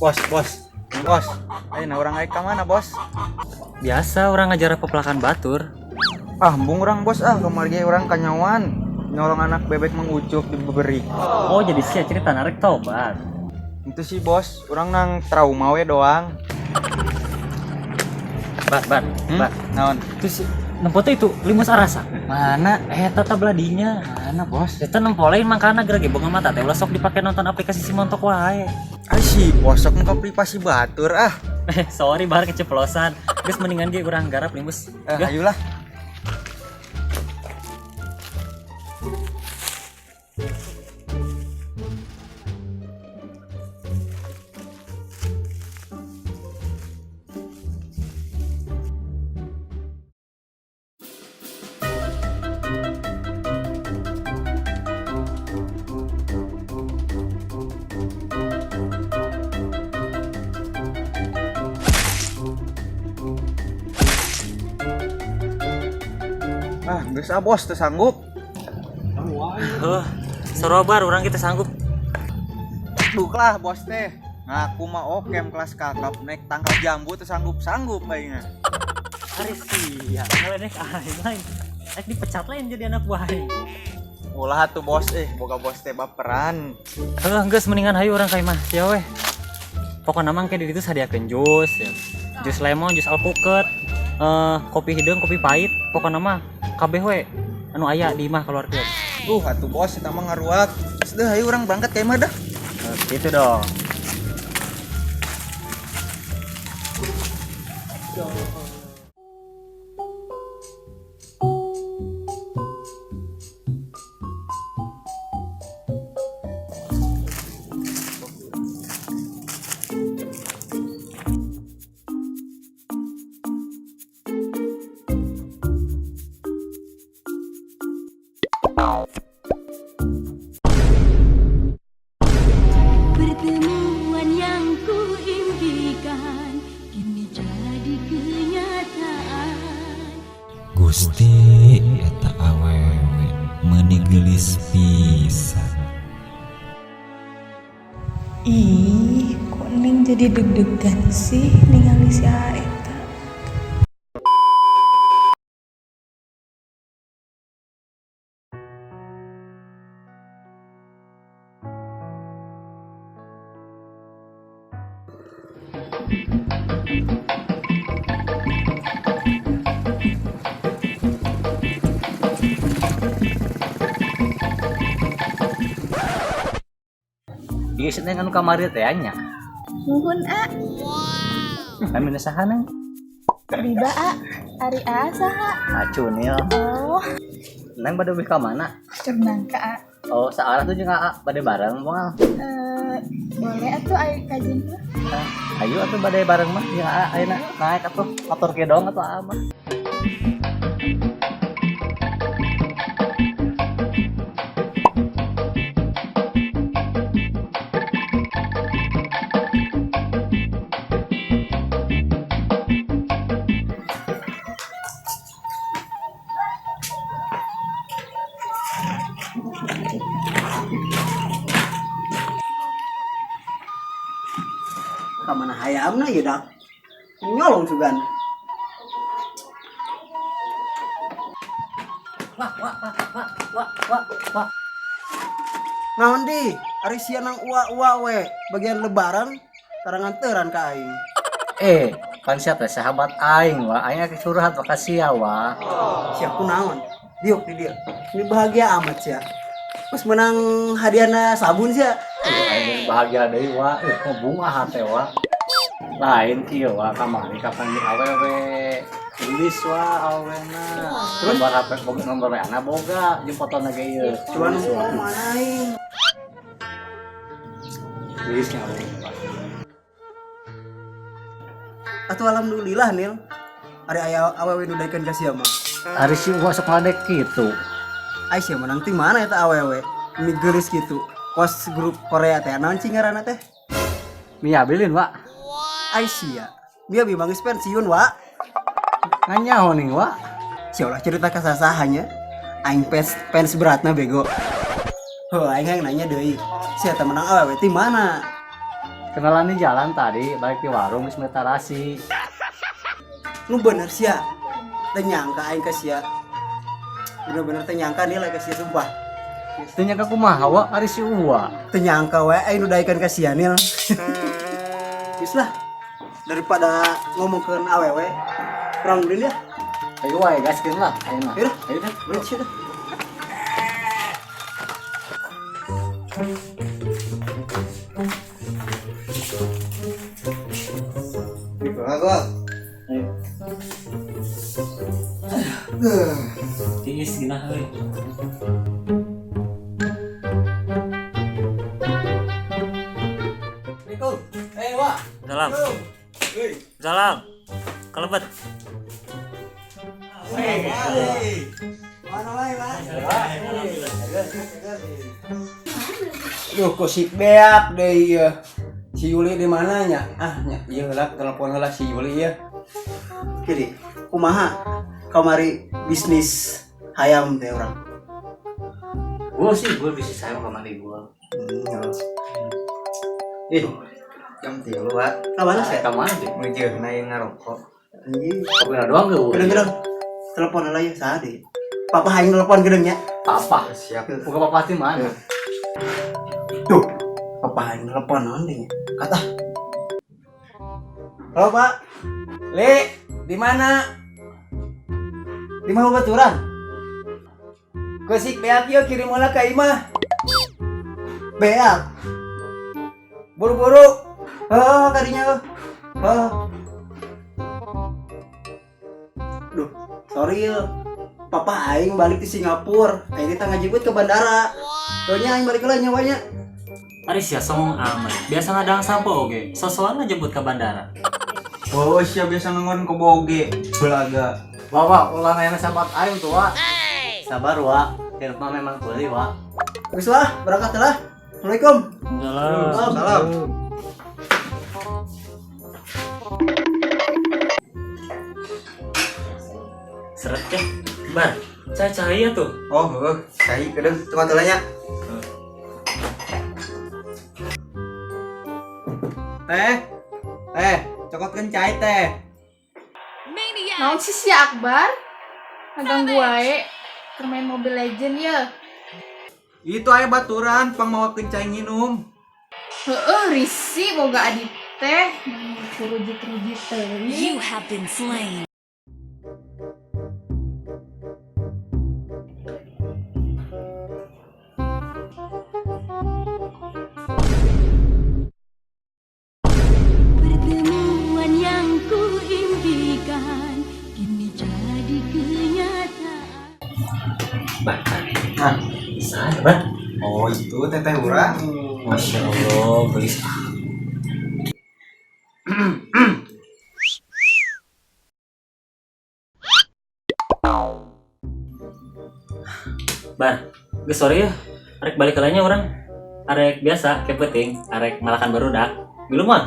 Bos, bos, bos. Ayo, urang naik ka mana, bos? Biasa urang ngajar pepelakan batur. Ah, embung urang, bos, ah, kamari ge urang kanyawan nyolong anak bebek Mang Ucup diberi. Oh, jadi sia cerita narik tobat. Itu sih, bos, urang nang trauma we doang. Bar, bar, bar. Naon? Itu si nempo teh itu limus arasa. Mana? Eta tabladinya. Mana, bos? Eta nempo lain mangkana geura ge boga mata teh ulah sok dipake nonton aplikasi si montok wae. Ah, si bosok muka privasi batur ah. Sorry bar keceplosan. Geus mendingan ge urang garap limus. Eh, Gah. ayolah. Ah, geus ah, bos, teu sanggup. Heuh, sorobar urang kita sanggup. Duh lah, bos teh. Ngaku mah okem kelas kakap naik tangkap jambu teu sanggup-sanggup aing. Ari sia, ngaledek aing lain. Rek dipecat lain jadi anak buah aing. Ulah tuh bos, eh, boga bos teh baperan. Heuh, geus mendingan hayu urang ka imah sia weh. Pokona mah engke di ditu sadiakeun jus, ya. Jus lemon, jus alpuket, kopi hideung, kopi pahit, pokona mah kabeh we anu aya di imah keluarkeun. Atuh bos eta mah ngaruak. Geus deh, hayu urang berangkat ka imah dah. Gitu dong. Pertemuan yang ku impikan kini jadi kenyataan. Gusti, eta awewe meuni geulis pisan. Ih, kok Neng jadi deg-degan sih ningali si A eta. Ieu neng anu kamari teh nya. Nuhun, A. Kami saha, Neng? Riba, A. Ari A saha? Acunil. Oh, Neng bade uih ka mana? Keur nangka, A. Oh, saarah tuh jeung AA bade bareng moal? Eh, boleh atuh ari kajeun mah. Ayo atuh bade bareng mah jeung AA ayeuna naik atuh motor kedong atuh AA mah. Ka mana hayamna ieu dak? Nyolong sugan. Wah, wah, wah, wah, wah, wah, wah. Naon di? Ari sia nang ua-ua we. Bagian lebaran taranganteran ka aing. Eh, pan sia teh sahabat aing wa, aing rek curhat wa ka sia wa. Sia kunaon? Diuk di dia. Ini bahagia amat sia. Pas menang hadiahna sabun sia. Aing bahagia deui wa, bunga hate wa. Lain kieu wa kamari kapan di awewe. Gelis wa awena. Terus nomor HP boga, nomor WA na boga jeung fotona ge ieu. Cuman mau mana aing? Gelisnya awewe. Atuh alhamdulillah Nil. Ari aya awewe nu daekeun ka sia mah. Ari si Uwa sok ngadek kitu. Ai sia menang ti mana eta awewe? Ini geulis kitu. Kos grup Korea teh naon cing ngaranna teh? Mia bilin wa. Ai sia. Mia bi mangis pensiun wa. Nganyaho ning wa. Sia ulah cerita kasasahanya. Aing fans beratna bego. Heuh, aing hayang nanya deui. Sia teh menang awewe ti mana? Kenalan di jalan tadi, balik di warung geus metarasi. Nu bener sia. Teu nyangka aing ka sia. Bener-bener teu nyangka nilai ka sia sumpah. Teu nyangka kumaha wa ari si Uwa. Teu nyangka we aing nu daekeun ka sia nil. Geus lah. Daripada ngomongkeun awewe, urang ulin ya. Ayo wae gaskeun lah ayeuna. Ayo dah. Ayo dah. Ulin sia dah. Tiis gina euy. Assalamualaikum. Eh, Wak. Salam. Salam. Kalebet. Mana wae, Pak? Duh, kok sik beak deui ieu. Si Yuli di mana nya? Ah, nya ieu heula telepon heula si Yuli ieu. Kiri, kumaha kamari bisnis hayam teh urang? Gua sih gua bisa sayang kamari gua. Ih, jam 3 Wak. Ka mana sih? Ka mana sih? Meujeuhna ieu ngarokok. Anjing. Kopi doang ge. Gedeng-gedeng. Telepon heula ieu saha deui? Papa hayang telepon gedeng nya. Papa. Siap. Buka papa di mana? Tuh, papa hayang telepon naon deui nya? Kata. Halo, Pak. Li, di mana? Di mana baturan? Kusik beak yeuh kirim heula ka imah. Beak. Buru-buru. Heuh, kadinya heuh. Heuh. Duh, sorry ya. Papa aing balik di Singapura. Aing teh ngajibut ke bandara. Soalnya aing balik heula nyawanya. Ari sia songong amat. Biasa ngadang sampo oge. Sosokan ngejemput ke bandara. Oh, sia biasa ngangon ke boge. Belaga. Wah, wah, ulah nanya sahabat aing tuh, Wak. Sabar, Wak. Hidup mah memang peuli, Wak. Geus lah, berangkat lah. Assalamualaikum. Salam. Salam. Seret ya. Bar, cahaya tuh. Oh, heuh, cai kedeung tukang heula nya. Teh. Teh, cokotkeun cai teh. Naon sih si Akbar? Ngaganggu wae keur main Mobile Legend ya. Itu aya baturan pangmawakeun cai nginum. Heeh, risi boga adi teh rujit-rujit teuing. You have been slain. Pertemuan yang ku impikan kini jadi kenyataan. Bar, Nah. bisa ya, Bar. Oh, itu teteh urang. Masya Allah, gelis. Bar, geus sorry ya. Arek balik ke lainnya orang. Arek biasa, kayak penting. Arek malakan barudak. Belum mah.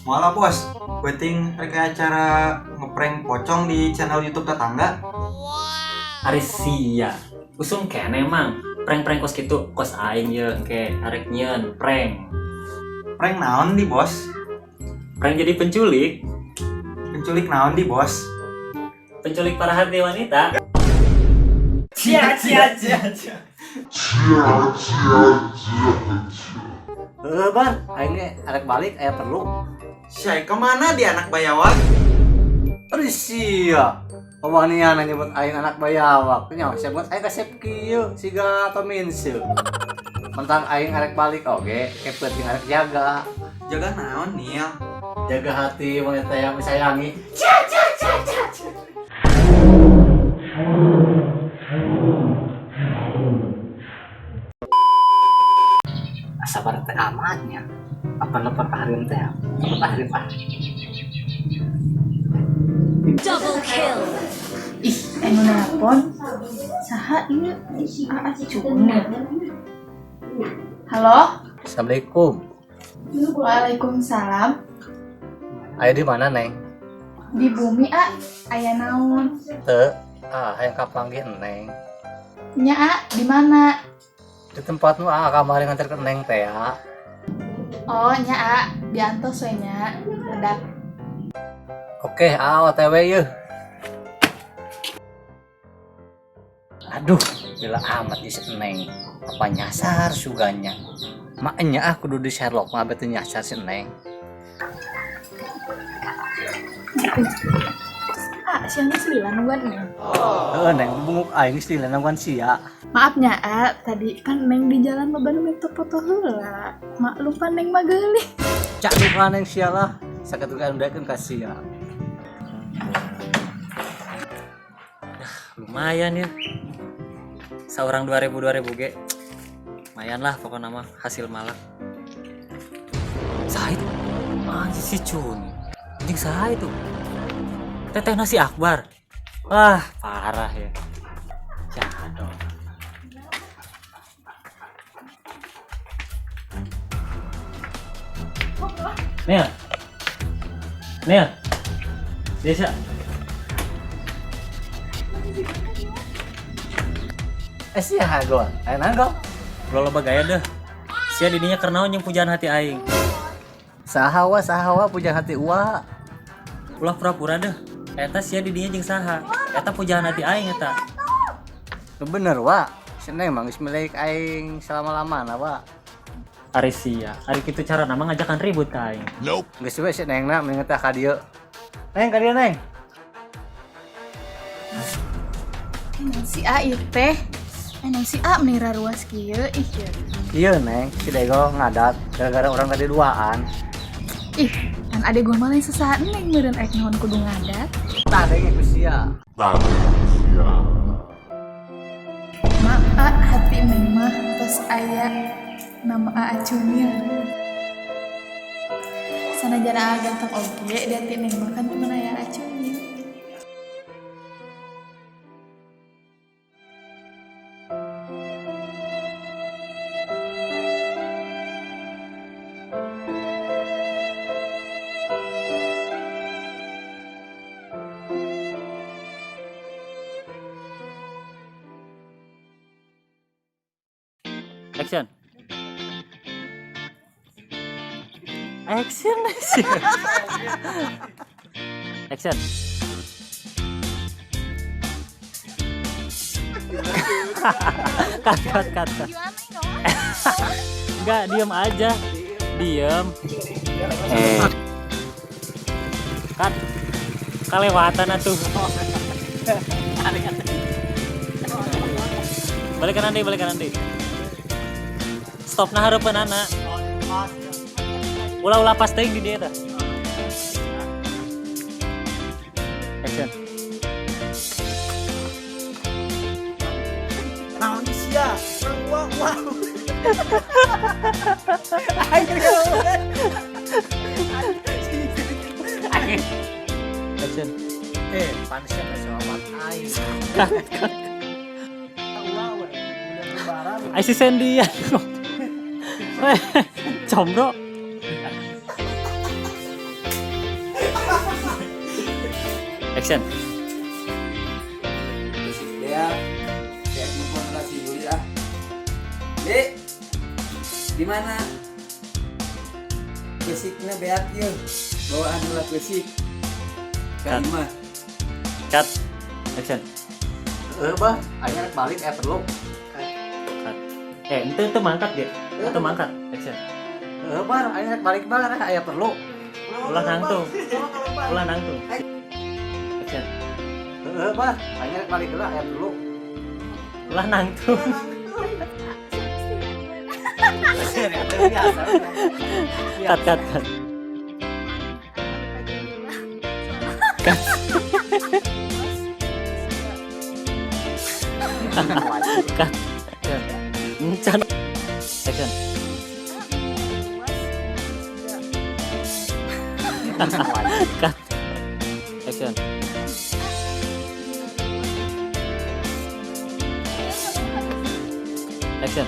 Malah bos, penting rek acara ngeprank pocong di channel YouTube tetangga. Ari sia. Usum kene emang. Prank-prank kos gitu, kos aing ye ke arek nyeun prank. Prank naon di bos? Prank jadi penculik, Penculik naon di bos? penculik para hati wanita. Cia cia cia cia. Heuh, Bar, aing ge arek balik aya perlu. Syai kemana di anak bayawak? Ari sia. Pawanian nyebut aing anak bayawak. Nya sebut aing kasep kieu siga tominse. Mentang aing arek balik oge, ke penting arek jaga. Jaga naon Nil? Jaga hati wanita yang disayangi. Asa bar teh amatnya. Apa lepar ka teh? Apa harim ah? Double kill. Ih, anu nelpon. Saha ieu? Ah, cuna. Halo? Assalamualaikum. Waalaikumsalam. Aya di mana, Neng? Di bumi, A. Aya naon? Teu, ah hayang kapanggih Neng. Nya, A, di mana? Di tempat nu ah kamari nganter ke Neng teh ya. Oh nya A, diantos we nya. Bedak. Oke, ah OTW yeuh. Aduh, gila amat ih si Neng. Apa nyasar suganya. Maknya ah kudu di Sherlock mah bete nyasar si Neng. Ah, siangnya selila nungguan Neng. Heeh, Neng, bunguk aing geus lila nungguan sia. Maaf nya A, tadi kan Neng di jalan loba nu minta foto heula. Maklum pan Neng mah geulis. Cak lupa Neng sia lah. Sakitu ge anu daekeun ka sia. Lumayan ya. Seorang 2000 2000 ge. Lumayan lah pokoknya mah hasil malak. Saha itu? Anjing si Cun. Anjing saha itu? Teteh nasi Akbar. Wah, parah ya. Jadol. Nel. Nel. Desa. Eh sia gol. Aya naon gol? Ulah loba gaya deh. Sia didinya keur naon jeung pujaan hati aing. Saha wa saha wa pujaan hati uwa. Ulah pura-pura deh. Eta sia didinya jeung saha. Eta pujaan hati aing eta. Nu bener wa. Si Neng mah geus milik aing selama-lamana wa. Ari sia, ari kitu cara nama ngajakan ribut ka aing. Geus we si Neng na mending teh ka dieu. Neng ka dieu Neng. Neng si A ieu teh. Neng si A meni raruas kieu ih. Iya Neng, si Dego ngadat gara-gara orang tadi duaan. Ih, kan ade gua mah lain sasaha Neng meureun rek naon kudu ngadat. Tah denge ku sia. Maaf A, hati Neng mah tos aya nama A Cumil. Sanajan A ganteng oge, di hati Neng mah kan cuma aya A Cumil. Action. Action sih. Action. Cut cut cut. Cut. Enggak, diem aja. Diem. Cut. Kelewatan atuh. Balik kanan deh, balik kanan deh. Stop nah hareupeun anak. Ulah-ulah pas teuing di dieu tah. Action. Naon sia? Wah, wah. Action. Eh, panisnya teh sobat aing. Cut cut. Ai si Sandy ya. Combro. Action. Dia kayak nelfon lah si Yuli ah. Dek, di mana? Kesikna beak yeuh. Bawaan heula kesik. Ka Cut. imah. Cut. Action. Heeh, bah, aing rek balik perlu. Cut. Eh, ente mangkat ge. Ente mangkat. Action. Heeh, bah, aing rek balik bah, aya perlu. Ulah nangtung. Ulah nangtung. Action. Heeh, bah, aing rek balik heula aya perlu. Ulah nangtung. Biasa. Cut cut cut. Cut. Cut. Encan. Action. Cut. Action. Action.